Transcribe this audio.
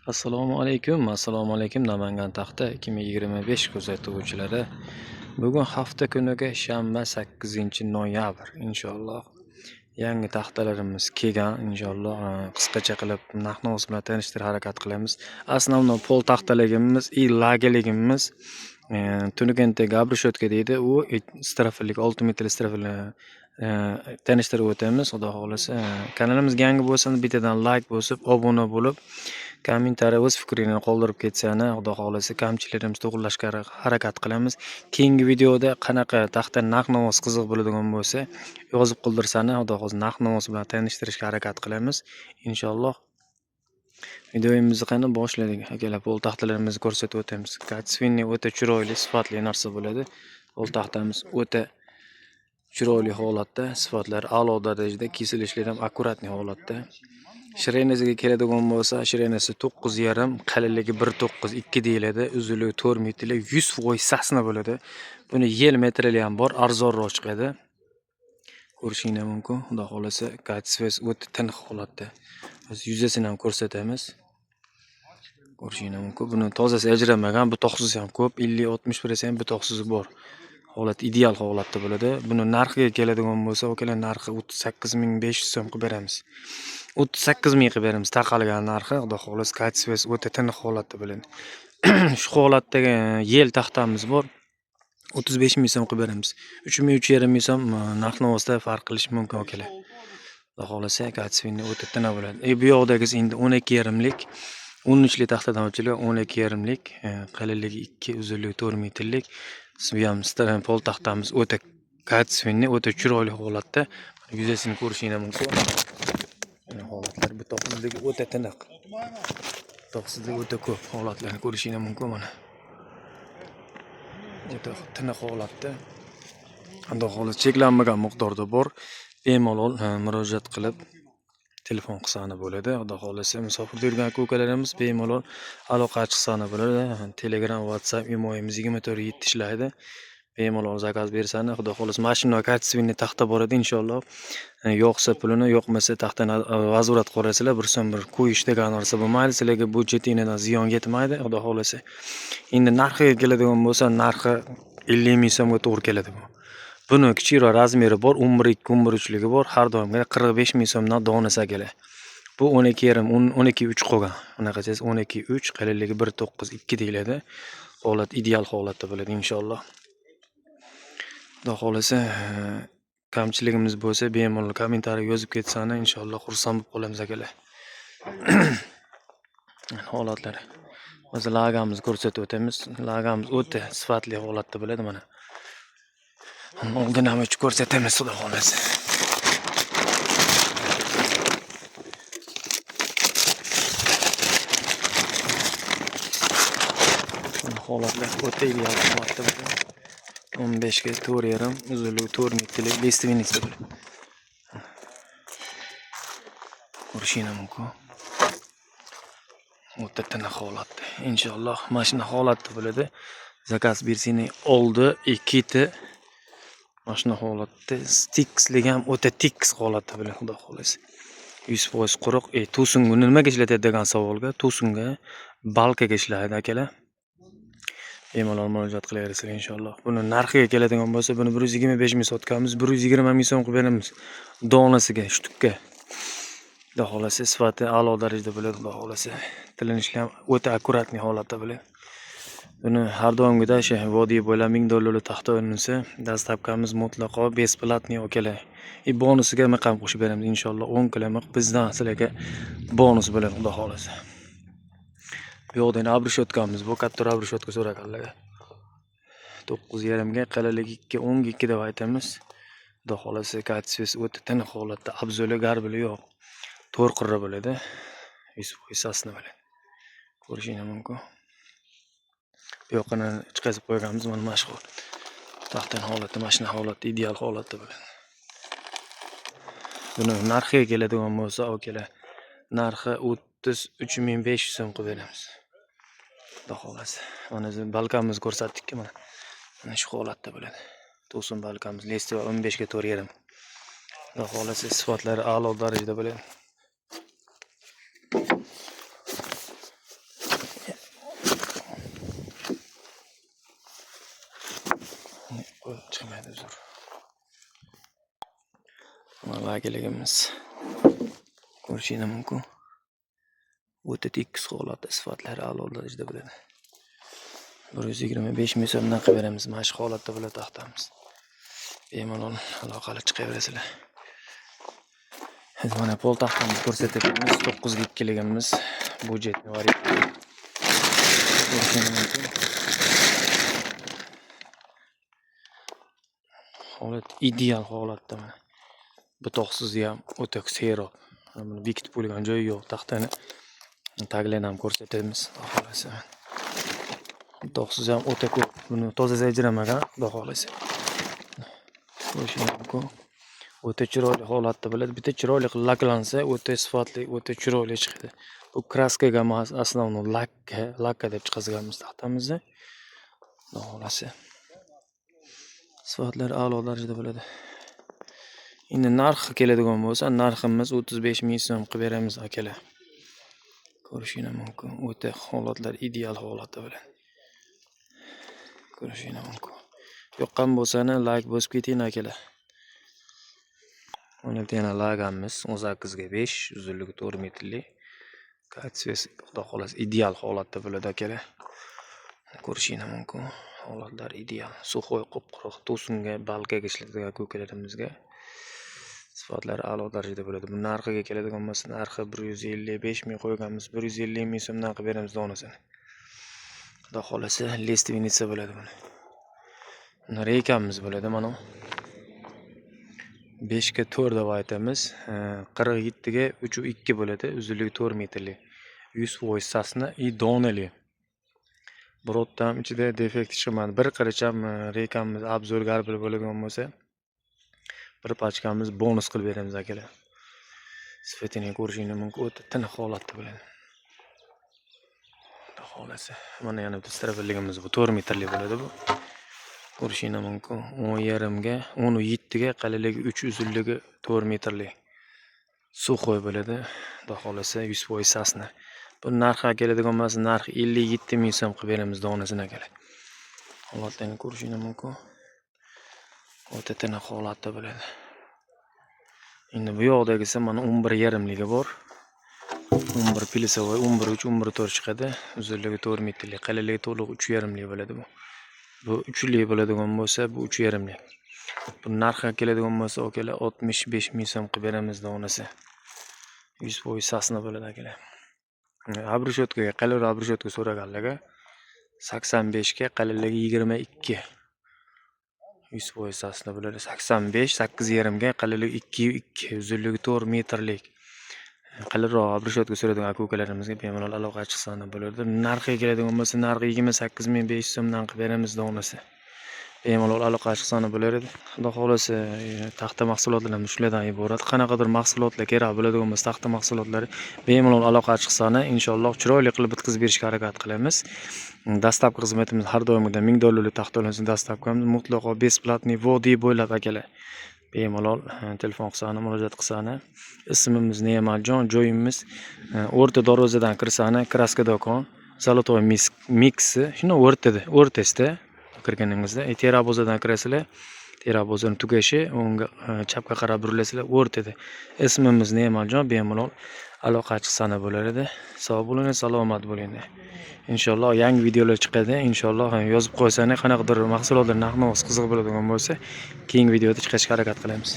Assalomu alaykum, assalomu alaykum Namangan taxta 2025 kuzatuvchilari. Bugun hafta kuniga shanba 8-noyabr. Inshaalloh yangi taxtalarimiz kelgan. Inshaalloh qisqacha qilib narx-navosi bilan tanishtirib harakat qilamiz. Основной pol taxtaligimiz и lageligimiz Tunugentdagi обрешетка deydi. U strafillik 6 metrli strafilni tanishtirib o'tamiz. Xudo xohlasa, kanalimizga yangi bo'lsangiz bittadan like bosib, obuna bo'lib, kommentariya o'z fikringni qoldirib ketsani, xudo xohlasa kamchiliklarimizni to'g'rilashga harakat qilamiz. Keyingi videoda qanaqa taxta narx-navosi qiziq bo'ladigan bo'lsa, yozib qoldirsani, xudo xohlasa narx-navosi bilan tanishtirishga harakat qilamiz. Inshaalloh videomizni qani boshladik. Akalar, pol taxtalarimizni ko'rsatib o'tamiz. Качественный, o'ta chiroyli, sifatli narsa bo'ladi. Pol taxtamiz o'ta chiroyli holatda, sifatlari a'lo darajada, kesilishlari ham akkuratniy holatda. Shirinasiga keladigan bo'lsa, shirinasi 9,5, qalinligi 1,92 deyiladi, uzunligi 4 metrli, 100% sasna bo'ladi. Buni yel metrli ham bor, arzonroq chiqadi. Ko'rishinglar mumkin. Xudo xohlasa, качествоsi o'ta tiniq holatda. Biz yuzasini ham ko'rsatamiz. Ko'rishinglar mumkin. Buni tozasi ajramagan, butoqsiz ham ko'p, 50-60% butoqsizi bor. Holat ideal holatda bo'ladi. Buni narxiga keladigan bo'lsa, akalar, narxi 38 500 so'm qilib beramiz. 38 000 qilib beramiz taqalgan narxi. Xudo xohlasa, качествоsi o'ta tiniq holatda bo'ladi. Shu holatdagi yel taxtamiz bor. 35 000 so'm qilib beramiz. 3 000, 3,5 ming so'm narx-navosida farq qilishi mumkin akalar. Xudo xohlasa, качественный o'ta tiniq bo'ladi. Bu yoqdagisi endi 12,5lik, 13lik taxtadan ochilgan 12,5lik, qalinligi 2, uzunligi 4 metrlik. Bu ham pol taxtamiz o'ta качественный, o'ta chiroyli holatda. Yuzasini ko'rishinglar mumkin. Mana holatlar butoqsizligi o'ta tiniq. Butoqsizligi o'ta ko'p holatlarni ko'rishinglar mumkin mana. O'ta tiniq holatda. Xudo xohlasa cheklanmagan miqdorda bor. Bemalol murojaat qilib telefon qilsani bo'ladi. Xudo xohlasa musofirda yurgan aka-ukalarimiz bemalol aloqa chiqsani bo'ladi. Telegram, WhatsApp, Imo'yimiz 24/7 ishlaydi. Bemalol zakaz bersani, xudo xohlasa mana shunday качественный taxta bor edi inshaalloh. Yo'qsa pulini, yo'qmasa taxtani возврат qilib bir so'm bir qo'yish degan narsa bo'lmaydi. Sizlarga budjetingizdan ziyon yetmaydi, xudo xohlasa. Endi narxiga keladigan bo'lsa, narxi 50 ming so'mga to'g'ri keladi bu. Buni kichikroq razmeri bor, 11,2, 11,3ligi bor. Har doimgidek 45 ming so'mdan donasi akalar. Bu 12,5, 12,3 qolgan. Bunaqa desangiz 12,3, qalinligi 1,92 deyiladi. Holat ideal holatda bo'ladi inshaalloh. Xudo xohlasa, kamchiligimiz bo'lsa bemalol kommentariy yozib ketsani, inshaalloh xursand bo'lib qolamiz akalar. Holatlari. Hozir lagamizni ko'rsatib o'tamiz. Lagamiz o'ta sifatli holatda bo'ladi mana. Oldin ham uchib ko'rsatamiz xudo xohlasa. Holatlar o'ta ideal holatda bo'ladi. 15 ga 4,5, uzunligi 4 metrlik лиственница bo'ladi. Ko'rishinglar mumkin. O'ta tiniq holatda. Inshaalloh mana shunday holatda bo'ladi. Zakaz bersanglar oldi, ikkita mana shunday holatda tekisligi ham o'ta tekis holatda bo'ladi, xudo xohlasa. 100% quruq. To'singa nimaga ishlatadi degan savolga, to'singa, balkaga ishlaydi akalar. Bemalol murojaat qilaverasizlar inshaalloh. Buni narxiga keladigan bo'lsa, buni 125 ming sotganmiz, 120 ming so'm qilib beramiz donasiga, shtukka. Xudo xohlasa sifati a'lo darajada bo'ladi, xudo xohlasa. Tilinishli ham o'ta akkuratniy holatda bo'ladi. Buni har doimgidek o'sha vodiy bo'ylab 1000 dollarlik taxta olinsa, dastavkamiz mutlaqo бесплатный akalar. Bonusiga miq ham qo'shib beramiz inshaalloh. 10 kilo miq bizdan sizlarga bonus bo'ladi, xudo xohlasa. Bu yoqda endi обрешеткamiz bu, kattaroq обрешетка so'raganlarga. 9,5 ga, qalinligi 2, 10 ga 2 deb aytamiz. Xudo xohlasa качествоsi o'ta tiniq holatda, abzoli, garbili yo'q. 4 qirra bo'ladi. 100% sasna bo'ladi. Ko'rishinglar mumkin. Bu yoqini chiqazib qo'yganmiz mana mashhur. Taxtani holati mana shunday holatda, ideal holatda bo'ladi. Buni narxiga keladigan bo'lsa, akalar, narxi 33 500 so'm qilib beramiz. Xudo xohlasa. Mana balkamizni ko'rsatdik-ku mana. Mana shu holatda bo'ladi. To'sin balkamiz lesti 15 ga 4,5. Xudo xohlasa sifatlari a'lo darajada bo'ladi. Chiqmaydi, uzr. Mana lagiligimiz. Ko'rishingiz mumkin. O'ta tekis holatda, sifatlari a'lo darajada bo'ladi. 125 ming so'mdan qilib beramiz. Mana shu holatda bo'ladi taxtamiz. Bemalol aloqali chiqaverasizlar. Endi mana pol taxtamizni ko'rsatyapmiz. 9 ga 2ligimiz бюджетный variant. Ko'rishingiz mumkin. Holat ideal holatda mana. Butoqsiz ham o'ta serob. Buni bekitib qo'yilgan joyi yo'q taxtani. Taglarini ham ko'rsatamiz, xudo xohlasa. Butoqsiz ham o'ta ko'p. Buni toza ajramagan, xudo xohlasa. Ko'rishingiz mumkin. O'ta chiroyli holatda bo'ladi. Bitta chiroyli qilib laklansa, o'ta sifatli, o'ta chiroyli chiqadi. Bu kraskaga emas, основной lakka, lakka deb chiqazganmiz taxtamizni. Xudo xohlasa. Sifatlari a'lo darajada bo'ladi. Endi narxi keladigan bo'lsa, narximiz 35 ming so'm qilib beramiz akalar. Ko'rishingiz mumkin. O'ta holatlar ideal holatda bo'ladi. Ko'rishingiz mumkin. Yoqqan bo'lsa, like bosib keting akalar. Mana bitta yana lagamiz 18 ga 5, uzunligi 4 metrli. Качество si xudo xohlasa ideal holatda bo'ladi akalar. Ko'rishingiz mumkin. Holatlar ideal. Сухой, qup-quruq to'singa, balkaga ishlatadigan aka-ukalarimizga sifatlari a'lo darajada bo'ladi. Bu narxiga keladigan bo'lsa, narxi 155 ming qo'yganmiz. 150 ming so'mdan qilib beramiz donasini. Xudo xohlasa лиственница bo'ladi buni. Buni reykamiz bo'ladi mana. 5 ga 4 deb aytamiz. 47 ga 3.2 bo'ladi. Uzunligi 4 metrli. 100% сосна и donali. Birorta ham ichida defekt chiqmadi. Bir qiricham reykamiz обзор горбыль bo'ladigan bo'lsa, bir pachkamiz bonus qilib beramiz akalar. Sifatini ko'rishingiz mumkin. O'ta tiniq holatda bo'ladi. Xudo xohlasa. Mana yana bitta стропил ligimiz bu 4 metrli bo'ladi bu. Ko'rishingiz mumkin. 10,5 ga 10.7 ga qalinligi 3, uzunligi 4 metrli. Сухой bo'ladi. Xudo xohlasa 100% сосна. Bu narxi keladigan bo'lsa, narxi 57 ming so'm qilib beramiz donasini akalar. Holatlarni ko'rishingiz mumkin. O'ta tiniq holatda bo'ladi. Endi bu yoqdagisi mana 11,5ligi bor. 11 плюсовой, 11.3, 11.4 chiqadi. Uzunligi 4 metrli, qalinligi to'liq 3,5lik bo'ladi bu. Bu 3lik bo'ladigan bo'lsa, bu 3,5lik. Bu narxi keladigan bo'lsa, akalar, 65 ming so'm qilib beramiz donasi. 100% сосна bo'ladi akalar. Обрешётка ga, qalinroq обрешётка so'raganlarga 85 ga, qalinligi 22. 100% сосна bo'ladi. 85, 8,5 ga, qalinligi 2.2, uzunligi 4 metrlik. Qalinroq обрешётка so'raydigan aka-ukalarimizga bemalol aloqa chiqsa bo'ladi. Narxiga keladigan bo'lsa, narxi 28 500 so'mdan qilib beramiz donasi. Bemalol aloqa chiqsa bo'lar edi. Xudo xohlasa, taxta mahsulotlarimiz shulardan iborat. Qanaqadir mahsulotlar kerak bo'ladigan bo'lsa, taxta mahsulotlari, bemalol aloqa chiqsani, inshaalloh chiroyli qilib bitkazib berishga harakat qilamiz. Доставка xizmatimiz har doimgidan 1000 dollarlik taxta olinsa, доставка miz mutlaqo бесплатный vodiy bo'ylab akalar. Bemalol telefon qilsani, murojaat qilsani. Ismimiz Ne'matjon, joyimiz o'rta darvozadan kirsani, краска do'kon, Золотой mixi shuni o'rtada, o'rtasida kirganingizda, Terabozadan kirasizlar, Terabozani tugashi, o'ngga, chapga qarab burilasizlar, o'rtada. Ismimiz Ne'matjon, bemalol aloqa chiqsani bo'lar edi. Sog' bo'ling, salomat bo'ling. Inshaalloh yangi videolar chiqadi. Inshaalloh yozib qo'ysangiz, qanaqadir mahsulotlar narx-navosi qiziq bo'ladigan bo'lsa, keyingi videoda chiqarishga harakat qilamiz.